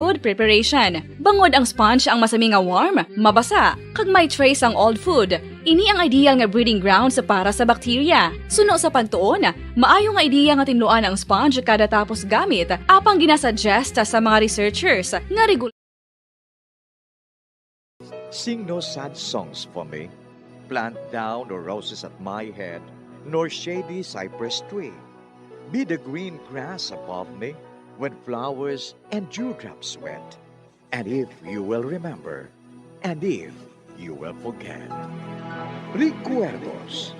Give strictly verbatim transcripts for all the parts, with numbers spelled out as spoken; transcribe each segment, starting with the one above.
Food preparation. Bangod ang sponge ang masami nga warm, mabasa, kag may trace ang old food. Ini ang ideal nga breeding grounds para sa bakterya. Suno sa pagtuon, maayo nga ideya nga tinluan ang sponge kada tapos gamit, apang ginasuggest sa mga researchers nga regular. Sing no sad songs for me. Plant thou no roses at my head, nor shady cypress tree. Be the green grass above me, when flowers and dewdrops wet. And if you will remember, and if you will forget. Recuerdos,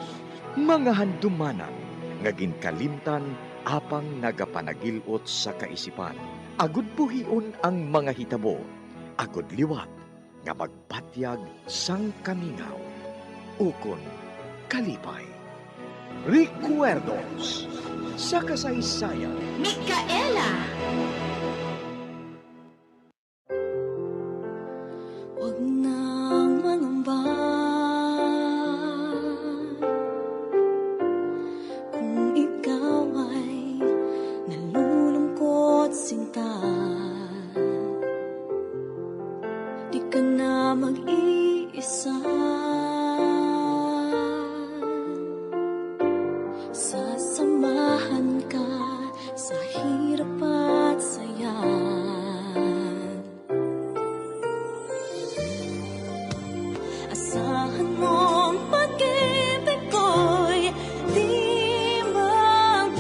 mga handumanan nga ginkalimtan apang nagapanagil-ot sa kaisipan. Agud buhion ang mga hitabo, agud liwat nga magpatyag sang kamingaw ukon kalipay. Recuerdos sa kasaysayan. Micaela! Huwag nang mangamba kung ikaw ay nalulungkot, sinta. Di ka na mag-iisa. Sasamahan ka sa hirap at saya. Asahan mong pag-ibig ko'y di magbabago.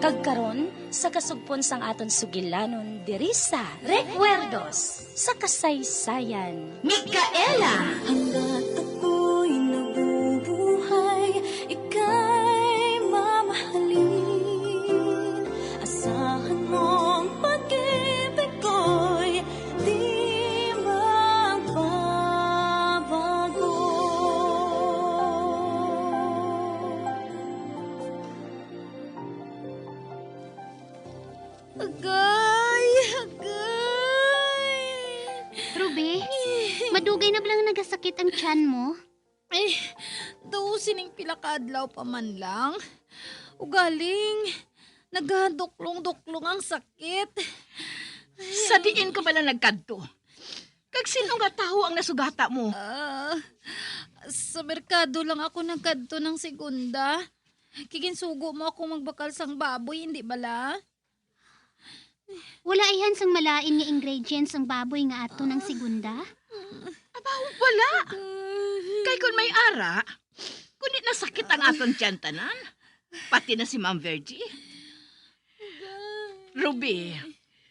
Kag karon, sa kasugpon sang aton sugilanon diri sa Recuerdos sa Kasaysayan. Micaela! Hanggat ako'y nabubuhay, ika'y mamahalin. Asahan mong pag-ibig ko'y di magbabago. Agay! Agay! Ruby, madugay na bala nga nagasakit ang tiyan mo? Ay, daw sining pila ka adlaw pa man lang. Ugaling, nagaduklong-duklong ang sakit. Sa diin ka bala nagkadto? Kag sino nga tawo ang nasugata mo? Ah, sa merkado lang ako nagkadto ng segunda. Kiginsugo mo ako magbakal sang baboy, hindi bala? Wala ihan sang malain nga ingredients ang baboy nga ato ng segunda? Abaw, wala. Kay kun may ara, kundi nasakit ang aton tiyan tanan. Pati na si Ma'am Virgie. Ruby,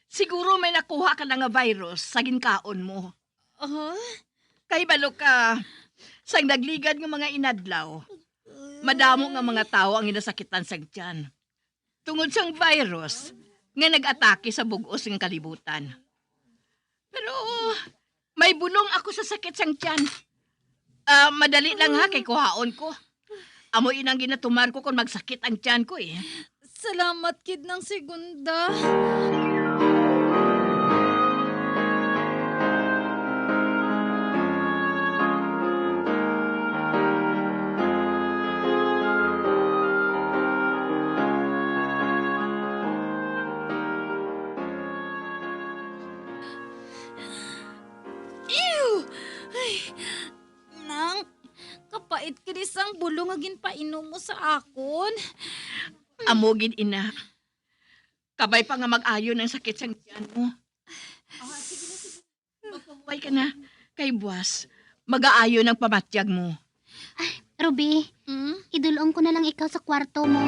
siguro may nakuha ka na nga virus sa ginkaon mo. Ah? Kahibalo ka, sang nagligad nga mga inadlaw, madamo nga mga tawo ang ginasakitan sang tiyan tungod sang virus nga nag-atake sa bug-os nga kalibutan. Pero may bulong ako sa sakit sang tiyan. Ah, madali lang ha, kay kuhaon ko. Amo inang ginatumar ko kung magsakit ang tiyan ko eh. Salamat gid ng segunda. Ew! Ay, nang, kapait kini sang bulong nga ginpainom mo sa akon. Amo gid, ina. Kabay pa nga mag-ayo ang sakit sang tiyan mo. Ah, sige na, sige. Magpahuway ka na. Kay buwas, mag-aayo ang pamatyag mo. Ruby, Hmm? Idulong ko na lang ikaw sa kwarto mo.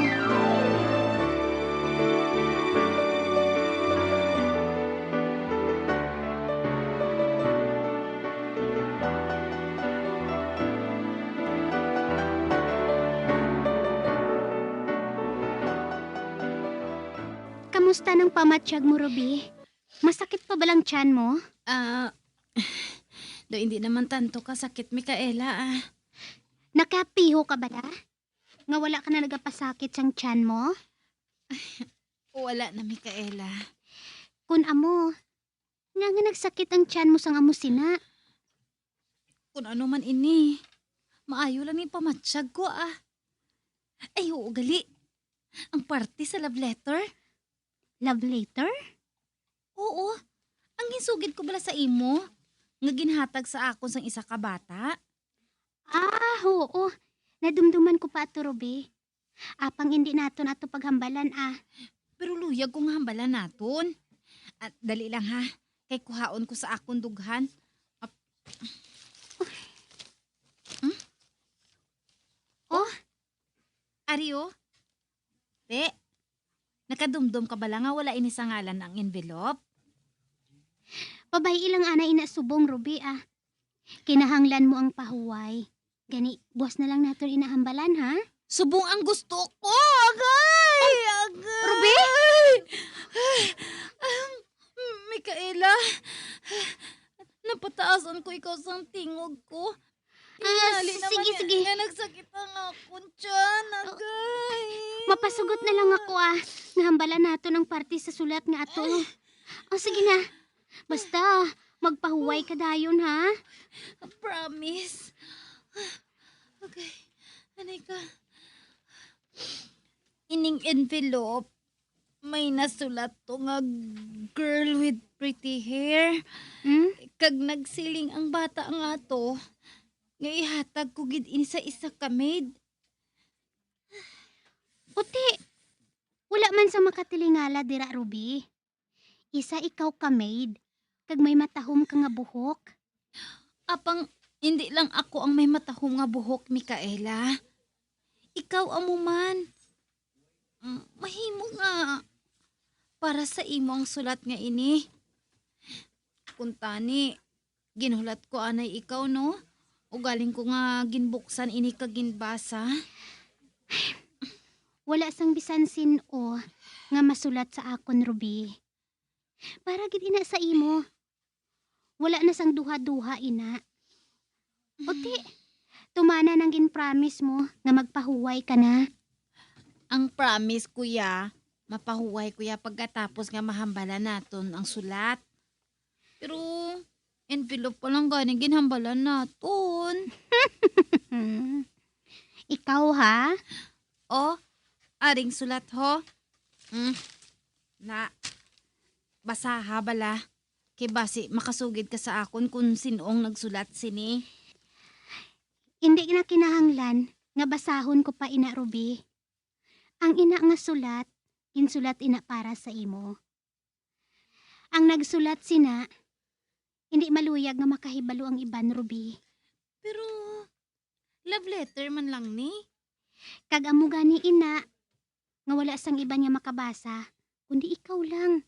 Kamusta nang pamatyag mo, Ruby? Masakit pa ba lang tiyan mo? Ah, do hindi naman tanto kasakit, Micaela, ah. Nakapiho ka bala? Nga wala ka na nagapasakit sang tiyan mo? Wala na, Micaela. Kun amo, nga nga nagsakit ang tiyan mo sang amo sina? Kung ano man ini, maayo lang ni pamatyag ko, ah. Ay, oo, gali. Ang parte sa love letter? Love letter? Oo. Ang ginsugid ko bala sa imo, nga ginhatag sa akon sang isa ka bata? Ah, oo. Nadumduman ko pa ato, Ruby. Apang indi naton ato paghambalan, ah. Pero luyag ko nga hambalan naton. Ah, dali lang, ha. Kay kuhaon ko sa akon dughan. Ap-, hmm? Oh? Ari, oh. Te, nakadumdom ka bala nga wala ini sa ngalan ang envelope? Pabay-i lang ana ina subong, Ruby, ah. Kinahanglan mo ang pahuway. Gani, buwas na lang naton inahambalan, ha? Subong ang gusto ko, agay! Agay! Ruby? Ah, Micaela, napataasan ko ikaw sang tingog ko. Ah, Tingali s-, naman sige, nga, sige. Nga nagsakit ang akon tiyan, Oh, agay. Mapasugot na lang ako, ah. Nahambalan naton ang parte sa sulat nga ato. Ah. Oh, sige na. Basta, magpahuway ka dayon, ha? Promise. Okay. Anay ka. Ining envelope, may nasulat to nga girl with pretty hair. Hmm? Kag nagsiling ang bata nga to nga ihatag ko gid ini sa isa ka maid. Puti, wala man sa makatilingala dira, Ruby. Isa ikaw ka maid, kag may matahom ka nga buhok. Apang, hindi lang ako ang may matahom nga buhok, Micaela. Ikaw amo man. Mm, mahimo nga para sa imo ang sulat nga ini. Kuntani, ginhulat ko anay ikaw, no? Ugaling ko nga ginbuksan ini kag ginbasa. Wala sang bisan sin-o nga masulat sa akon, Ruby. Para gid ina sa imo. Wala na sang duha-duha ina. Uti, tumana nang gin-promise mo nga magpahuway ka na. Ang promise, kuya, mapahuway ko ya pagkatapos nga mahambalan naton ang sulat. Pero envelope pa lang gani ginhambalan naton. Ikaw, ha? Oh, aring sulat, ho. Mm. Na, basaha bala. Kay basi makasugid ka sa akon kung sin-ong nagsulat sini. Hindi na kinahanglan nga basahon ko pa ina, Ruby. Ang ina nga sulat, ginsulat ina para sa imo. Ang nagsulat sina, hindi maluyag nga makahibalo ang iban, Ruby. Pero love letter man lang ni. Kag amo gani ina, nga wala sang iban nga makabasa, kundi ikaw lang.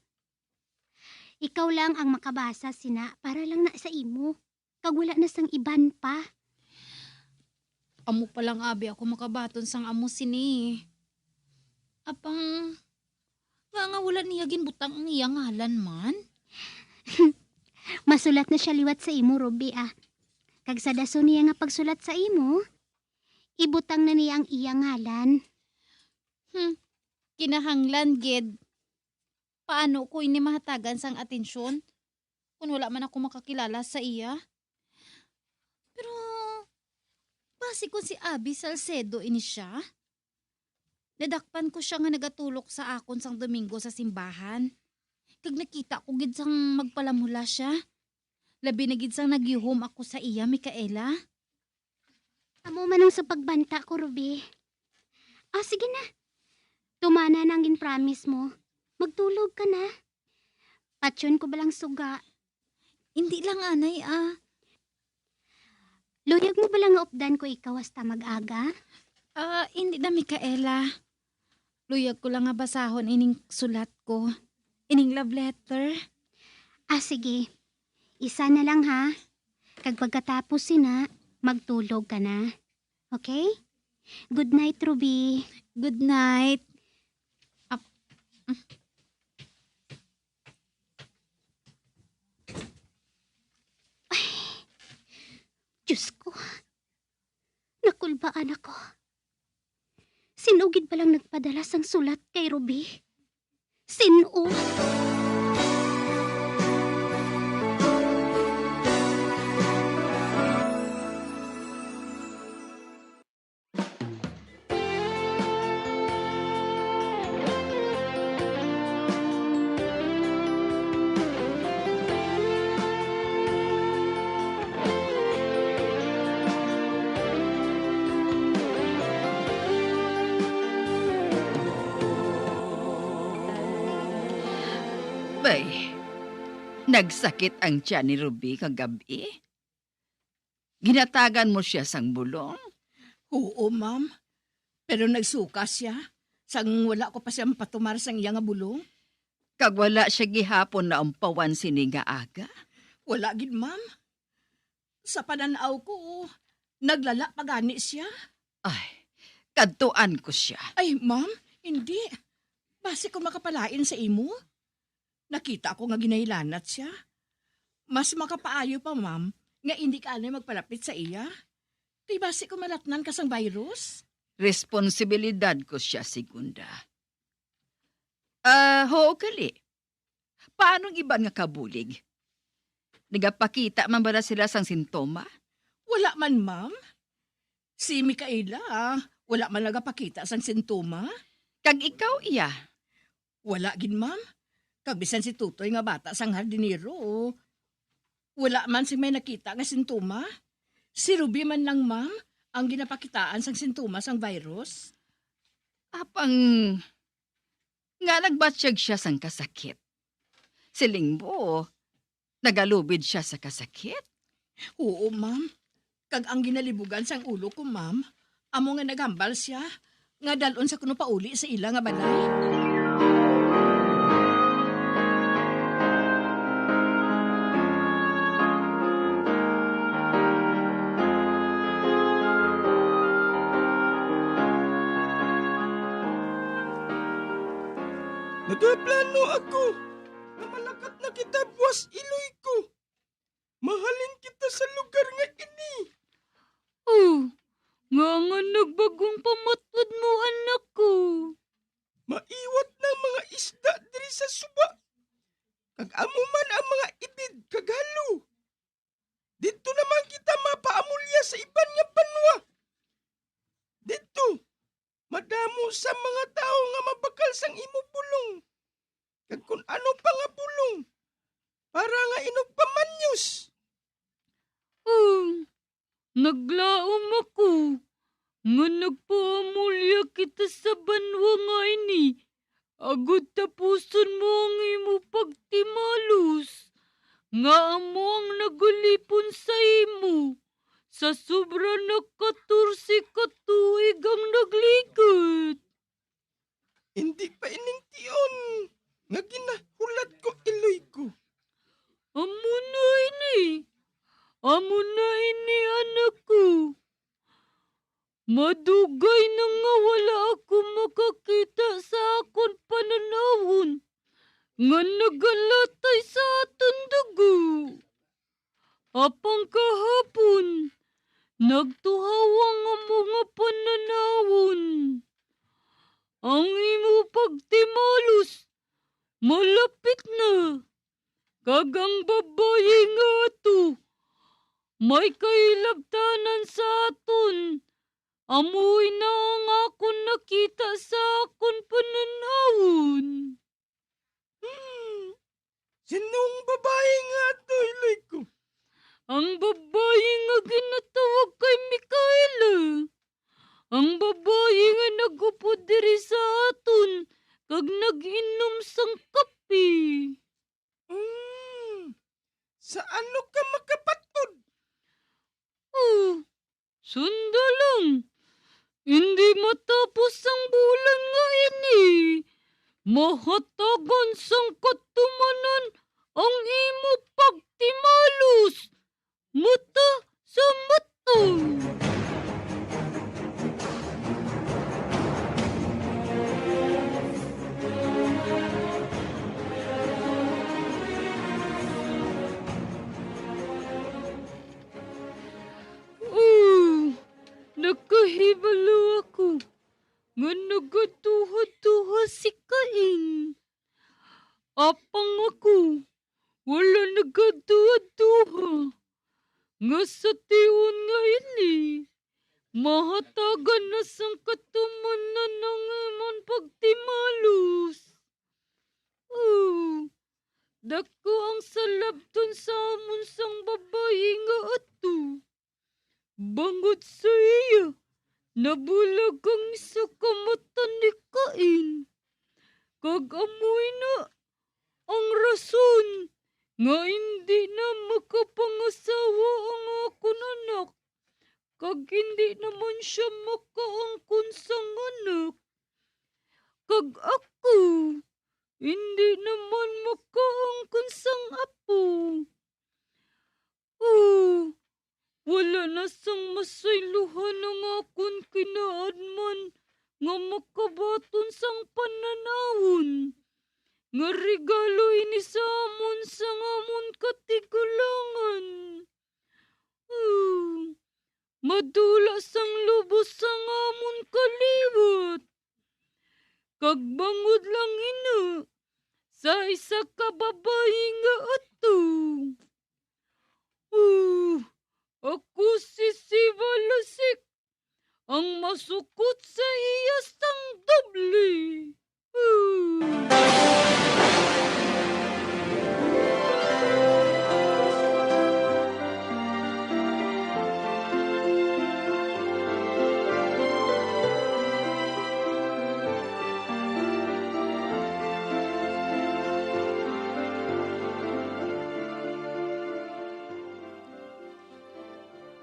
Ikaw lang ang makabasa sina para lang na sa imo, kag wala na sang iban pa. Amo pa lang abi ako makabaton sang amo sini. Apang, nga, nga wala niya ginbutang ang iya ngalan man? Masulat na siya liwat sa imo, Ruby, ah. Kag sa dason niya nga pagsulat sa imo, ibutang na niya ang iya ngalan. Hmm, kinahanglan gid. Paano ko ini mahatagan sang atensyon? Kun wala man ako makakilala sa iya. Pero, basi kun si Abby Salcedo ini siya? Nadakpan ko sia nga nagatulok sa akon sang Domingo sa simbahan. Kag nakita ko gid sang magpalamula sia. Labi na gid sang nagyuhom ako sa iya, Micaela. Amo man ang sa pagbanta ko, Ruby. Ah, sige na. Tumana na ang gin-promise mo. Magtulog ka na. Patyon ko balang suga. Hindi lang, anay, ah. Luyag mo bala nga updan ko ikaw hasta mag-aga? Ah, hindi na, Micaela. Luyag ko lang nga basahon ining sulat ko. Ining love letter. Ah, sige. Isa na lang, ha? Kag pagkatapos sina, magtulog ka na. Okay? Good night, Ruby. Good night. Ap-, Ay, Diyos ko. Nakulbaan ako. Sin-o gid balang nagpadala sang sulat kay Ruby? Sin-o? Ay, nagsakit ang tiyan ni Ruby kagab-i? Ginatagan mo siya sang bulong? Oo, ma'am. Pero nagsuka siya, sang wala ko pa siya mapatumar sang iya nga bulong. Kag wala siya gihapon naumpawan sini nga aga? Wala gid, ma'am. Sa panan-aw ko, naglala pa gani siya. Ay, kadtuan ko siya. Ay, ma'am, hindi. Basi kung makapalain sa imo, nakita ko nga ginahilanat siya. Mas makapaayo pa, ma'am, nga indi ka anay magpalapit sa iya. Kay basi kung malatnan ka sang virus. Responsibilidad ko siya, Segunda. Ah, huo gali. Paano ang iban nga kabulig? Nagapakita man bala sila sang sintoma? Wala man, ma'am. Si Micaela, wala man nagapakita sang sintoma. Kag ikaw, iya? Wala gid, ma'am. Kag bisan si Tutoy nga bata sang hardinero, wala man sing may nakita nga sintoma. Si Ruby man lang, ma'am, ang ginapakitaan sang sintoma sang virus. Apang nga nagbatyag siya sang kasakit. Siling mo, nagalubid siya sa kasakit? Oo, ma'am. Kag ang ginalibugan sang ulo ko, ma'am, amo nga naghambal siya nga dal-on sa kuno pauli sa ila nga balay. Nagaplano ako nga malakat na kita buas, iloy ko. Mahalin kita sa lugar nga ini. Oh, nga nga nagbagong pamatod mo, anak ko. Maiwat na ang mga isda diri sa suba, kag amo man ang mga ibid kag halo. Didto naman kita mapaamulya sa iban nga banwa. Didto, madamo sa mga tawo nga mabakal sang imo bulong, kag kun ano pa nga bulong, para nga inugpamanyos. Oh, naglaom ako nga nagpaamulya kita sa banwa nga ini, agod tapuson mo ang imo pagtimalos, nga amo ang nagalipon sa imo sa sobra na katorse ka tuig ang nagligad. Indi pa ining tion nga ginahulat ko, iloy ko. Amo na ini. Amo na ini, anak ko. Madugay na nga wala ako makakita sa akon panan-awon nga nagalatay sa aton dugo. Apang kahapon, nagtuhaw ang amo nga panan-awon. Ang imo pagtimalos malapit na, kag ang babayi nga ato may kahilabtanan sa aton. Amo ina ang akon nakita sa akon panan-awon. Hmm. Sino ang babayi nga ato, iloy ko? Ang babayi nga ginatawag kay Micaela. Ang babayi nga nag-upod diri sa aton kag nag-inom sang kape. Hmm. Sa ano ka makapat-od? Oh, sunda lang. Indi matapos ang bulan nga ini, mahatagan sang katumanan ang imo pagtimalos mata sa mata. Oh, nakahibalo ako nga nagaduha-duha si Cain. Apang ako, wala nagaduha-duha nga sa tion nga ini, mahatagan na sang katumanan ang imon pagtimalos. Oh, dako ang salabton sa amon sang babayi nga ato. Bangod sa iya, nabulag ang isa ka mata ni Cain, kag amo ina ang nga indi na makapangasawa ang akon anak, kag indi naman sia makaangkon sang anak, kag ako indi naman makaangkon sang apo. Oh, wala na sang masaylohan ang akon kinaadman nga makabaton sang panan-awon, nga regalo ini sa amon sang amon katigulangan. Oh, madula sang lubos sang amon kaliwat, kag bangod lang ina sa isa ka babayi nga ato. Uh, ako si Siva Lasik, ang masukot sa iya sang doble. Uh.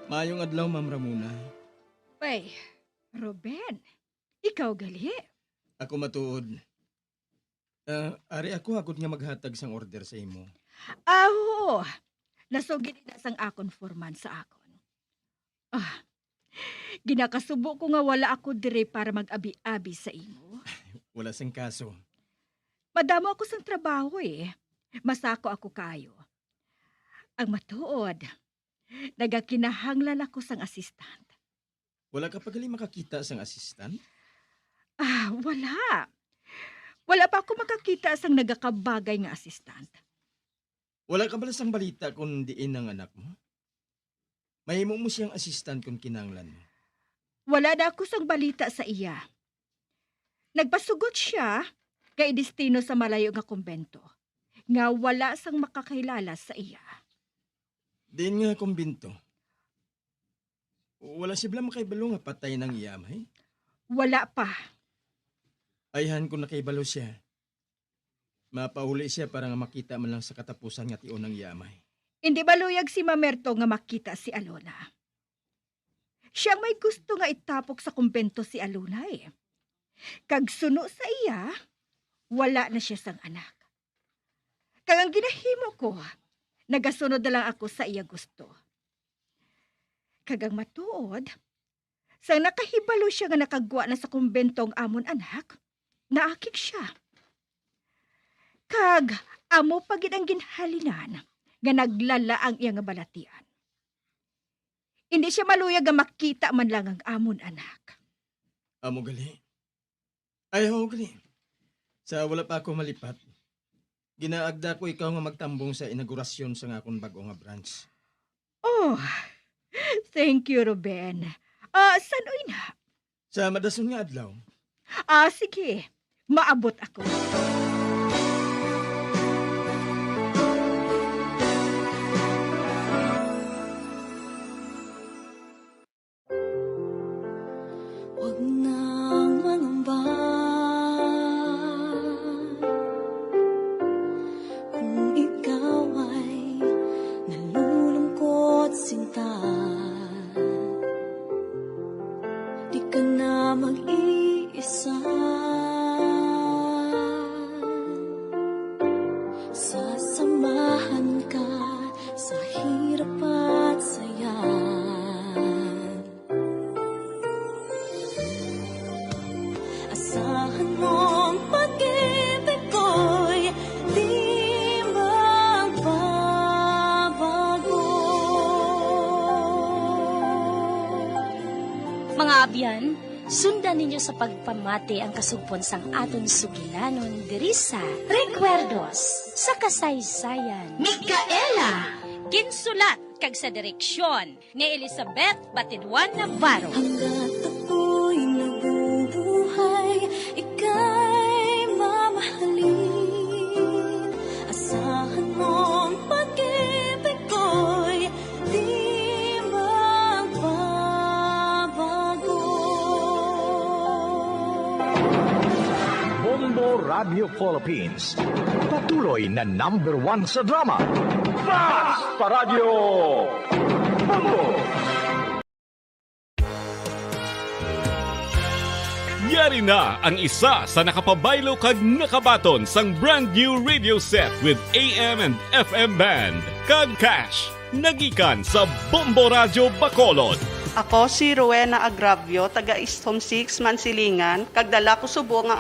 Maayong adlaw, Ma'am Ramona. Ay, Ruben, ikaw gali? Ako matuod. Ah, ari ako agod nga maghatag sang order sa imo. Ah, oo. Nasugid na sang akon foreman sa akon. Ah, ginakasubo ko nga wala ako diri para mag-abi-abi sa imo. Wala sing kaso. Madamo ako sang trabaho, eh. Masako ako kayo. Ang matuod, nagakinahanglan ako sang assistant. Wala ka pa gali makakita sang assistant? Ah, wala. Wala pa ako makakita sang nagakabagay nga assistant. Wala ka bala sang balita kon diin ang anak mo? Mahimo mo siyang assistant kon kinahanglan mo. Wala na ako sang balita sa iya. Nagpasugot siya nga idestino sa malayo nga kumbento, nga wala sang makakilala sa iya. Diin nga kumbento? Wala siya bala makahibalo nga patay na ang iya amay? Wala pa. Ayhan, kon nakahibalo siya, mapauli siya para nga makita man lang sa katapusan nga tion ang iya amay. Indi maluyag si Mamerto nga makita si Alona. Siya ang may gusto nga itapok sa kumbento si Alona, eh. Kag suno sa iya, wala na siya sang anak. Kag ang ginahimo ko, nagasunod na lang ako sa iya gusto. Kag ang matuod, sang nakahibalo siya nga nakagwa na sa kumbento ang amon anak, naakig siya. Kag amo pa gid ang ginhalinan nga naglala ang iya nga balatian. Indi siya maluyag nga makita man lang ang amon anak. Amo gali. Ay, ho, gali. Sa wala pa ako malipat, ginaagda ko ikaw nga magtambong sa inaugurasyon sang akon bag-o nga branch. Oh, thank you, Ruben. Ah, san-o ina? Sa madason nga adlaw. Ah, sige. Maabot ako. Huwag nang mangamba kung ikaw ay nalulungkot, sinta. Di ka na mag-iisa. Sasamahan ka sa hirap at saya. Asahan mong pag-ibig ko'y di magbabago. Mga abyan, sundan ninyo sa pagpamati ang kasugpon sang aton sugilanon diri sa Recuerdos sa Kasaysayan. Micaela. Ginsulat kag sa direksyon ni Elizabeth Batiduan Navarro. Hanggat ako'y nabubuhay, ika'y mamahalin. Asahan mong pag-ibig ko'y di magbabago. Bombo Radio Philippines, patuloy na number one sa drama. Basta Radyo Bombo! Yari na ang isa sa nakapabaylo kag nakabaton sang brand new radio set with A M and F M band kag cash. Nagikan sa Bombo Radyo Bacolod. Ako si Rowena Agravio, taga East Home six, Mansilingan, kag dala ko subong ang